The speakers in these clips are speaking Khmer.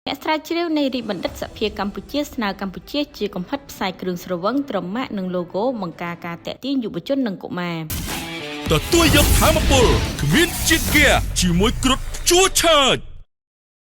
អ្នកស្រាវជ្រាវនៃរាជបណ្ឌិតសភាកម្ពុជាស្នើកម្ពុជាជាកំហិតផ្សាយគ្រឿងស្រវឹងត្រឹមម៉ាកនិងឡូហ្គោបង្ការការតាក់ទាញយុវជននិងកុមារ ទទួលយកធម៌ពលគ្មានជាតិហ្គាជាមួយគ្រុឌជួឆើច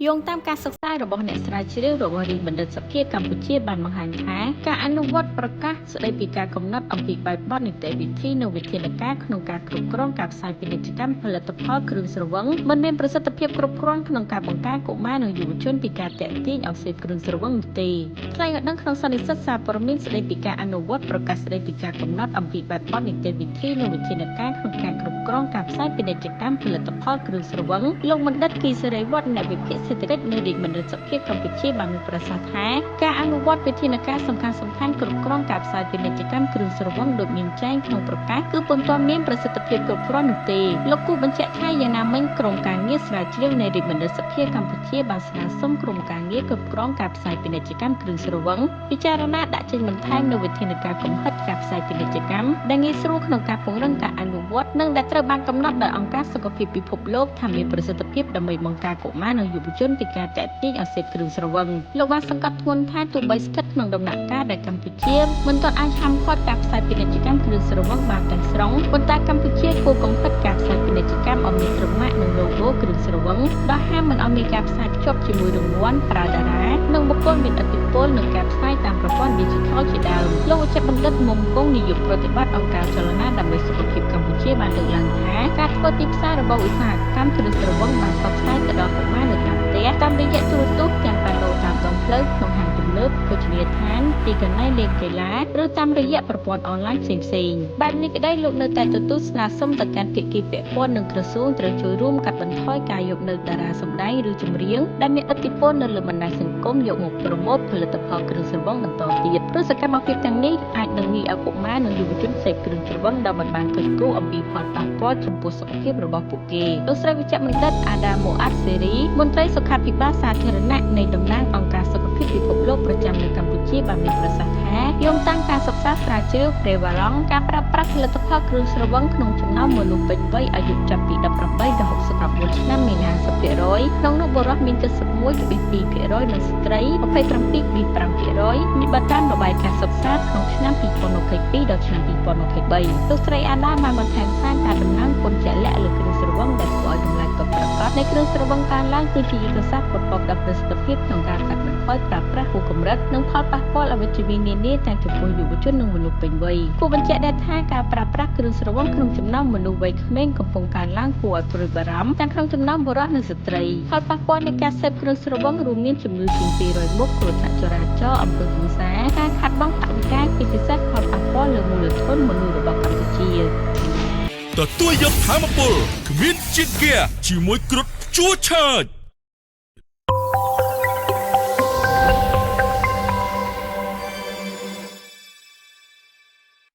យោងតាមការសិក្សារបស់អ្នកស្រាវជ្រាវរបស់រាជបណ្ឌិតសភាកម្ពុជាបានបង្ហាញថាការអនុវត្តប្រកាសស្តីពីការកំណត់អំពីបែបបទនីតិវិធីនិងវិធានការក្នុងការគ្រប់គ្រងការផ្សាយពាណិជ្ជកម្មផលិតផលគ្រឿងស្រវឹងមិនមានប្រសិទ្ធភាពគ្រប់គ្រាន់ក្នុងការបង្ការកុមារនិងយុវជនពីការតាក់ទាញឲ្យសេពគ្រឿងស្រវឹងនោះទេថ្លែងឲ្យដឹងក្នុងសន្និសីទសារព័ត៌មានស្តីពីការអនុវត្តប្រកាសស្តីពីការកំណត់អំពីបែបបទនីតិវិធីនិងវិធានការក្នុងការគ្រប់គ្រងការផ្សាយពាណិជ្ជកម្មផលិតផលគ្រឿងស្រវឹងលោកបណ្ឌិតគីសេរីវឌ្ឍអ្នកវិភាគសេដ្ឋកិច្ចនៅរាជបណ្ឌិតសភាកម្ពុជាបានមានប្រសាសន៍ថាការអនុវត្តវិធានការសំខាន់សំខាន់គ្រប់គ្រងការផ្សាយពាណិជ្ជកម្មគ្រឿងស្រវឹងដូចមានចែងក្នុងប្រកាសគឺពុំទាន់មានប្រសិទ្ធភាពគ្រប់គ្រាន់នោះទេលោកគូបញ្ជាក់ថាយ៉ាងណាមិញក្រុមការងារស្រាវជ្រាវនៃរាជបណ្ឌិតសភាកម្ពុជាបានស្នើសុំក្រុមការងារគ្រប់គ្រងការផ្សាយពាណិជ្ជកម្មគ្រឿងស្រវឹងពិចារណាដាក់ចេញបន្ថែមនូវវិធានការកំហិតការផ្សាយពាណិជ្ជកម្មដែលងាយស្រួលក្នុងការពង្រឹងការអនុវត្តនិងដែលត្រូវបានកំណត់ដោយអង្គការសុខភាពពិភពលោកថាមានប្រសិទ្ធភាពដើម្បីបង្ការកុមារនិងយុវជនពីការតាក់ទាញឲ្យសេពគ្រឿងស្រវឹងលោកបានសង្កត់ធ្ងន់ថាទោះបីស្ថិតក្នុងដំណាក់កាលដែលកម្ពុជាមិនទាន់អាចហាមឃាត់ការផ្សាយពាណិជ្ជកម្មគ្រឿងស្រវឹងបានទាំងស្រុងប៉ុន្តែកម្ពុជាគួរកំហិតការផ្សាយពាណិជ្ជកម្មឲ្យមានត្រឹមម៉ាកនិងឡូហ្គោគ្រឿងស្រវឹងដោយហាមមិនឲ្យមានការផ្សាយភ្ជាប់ជាមួយរង្វាន់ប្រើតារានិងបុគ្គលមានឥទ្ធិពលនិងការផ្សាយតាមប្រព័ន្ធឌីជីថលជាដើមលោកវិជ្ជបណ្ឌិតមុំគង់នាយកប្រតិបត្តិអង្គការចលនាដើម្បីសុខភាពកម្ពុជាបានលើកឡើងថាការធ្វើទីផ្សាររបស់ឧស្សាហកម្មគ្រឿងស្រវឹងបានផ្សព្វផ្សាយទៅដល់កុមារនៅតាមផ្ទះតាមរយៈទូរទស្សន៍ទាំងប៉ាណូតាមដងផ្លូវក្នុងហាងទំនើបភោជនីយដ្ឋានទីកន្លែងលេងកីឡាឬតាមរយៈប្រព័ន្ធអនឡាញផ្សេងៗបែបនេះក្តីលោកនៅតែទទូចស្នើសុំទៅកាន់ភាគីពាក់ព័ន្ធនិងក្រសួងត្រូវចូលរួមកាត់បន្ថយការយកនៅតារាសម្ដែងឬចម្រៀងដែលមានឥទ្ធិពលនៅលើបណ្ដាញសង្គមយកមក promote ផលិតផលគ្រឿងស្រវឹងបន្តទៀតព្រោះសកម្មភាពទាំងនេះអាចនឹងងាយឲ្យកុមារនិងយុវជនសេពគ្រឿងស្រវឹងដោយមិនបានគិតគូរអំពីផលប៉ះពាល់ចំពោះសុខភាពរបស់ពួកគេលោកស្រីវិជ្ជបណ្ឌិតអាដាម៉ូអាត់សេរីមន្ត្រីសុខាភិបាលសាធារណៈនៃតំណាងអង្គការសុខភាពពិភពលោកប្រចាំនៅកម្ពុជាបានមានប្រសាសន៍ថាយោងតាមការសិក្សាស្រាវជ្រាវប្រេវ៉ាឡង់ការប្រើប្រាស់ផលិតផលគ្រឿងស្រវឹងក្នុងចំណោមមនុស្សពេញវ័យអាយុចាប់ពី18ដល់69ឆ្នាំមាន50%ក្នុងនោះបុរសមាន71.2%និងស្ត្រី27.5%នេះបើតាមរបាយការណ៍សិក្សាក្នុងឆ្នាំ2022ដល់ឆ្នាំ2023លោកស្រីអាដាបានបន្ថែមថាការដំឡើងពន្ធជាក់លាក់លើគ្រឿងស្រវឹងដែលធ្វើឲ្យតម្លៃពិតប្រាកដនៃគ្រឿងស្រវឹងកើនឡើងគឺជាយុទ្ធសាស្ត្រប្រកបដោយប្រសិទ្ធភាពក្នុងការកាត់បន្ថយប្រើប្រាស់ហួសកម្រិតនិងផលប៉ះពាល់អវិជ្ជមាននានាទាំងចំពោះយុវជននិងមនុស្សពេញវ័យគួរបញ្ជាក់ដែរថាការប្រើប្រាស់គ្រឿងស្រវឹងក្នុងចំណោមមនុស្សវ័យក្មេងកំពុងកើនឡើងគួរឲ្យព្រួយបារម្ភទាំងក្នុងចំណោមបុរសនិងស្ត្រីផលប៉ះពាល់នៃការសេពគ្រឿងស្រវឹងរួមមានជំងឺជាង200មុខគ្រោះថ្នាក់ចរាចរណ៍អំពើហិង្សាការខាតបង់ថវិកាជាពិសេសផលប៉ះពាល់លើមូលធនមនុស្សរបស់កម្ពុជា ទទួលយកធម៌ពលគ្មានជាតិហ្គាជាមួយគ្រុឌជួឆើច។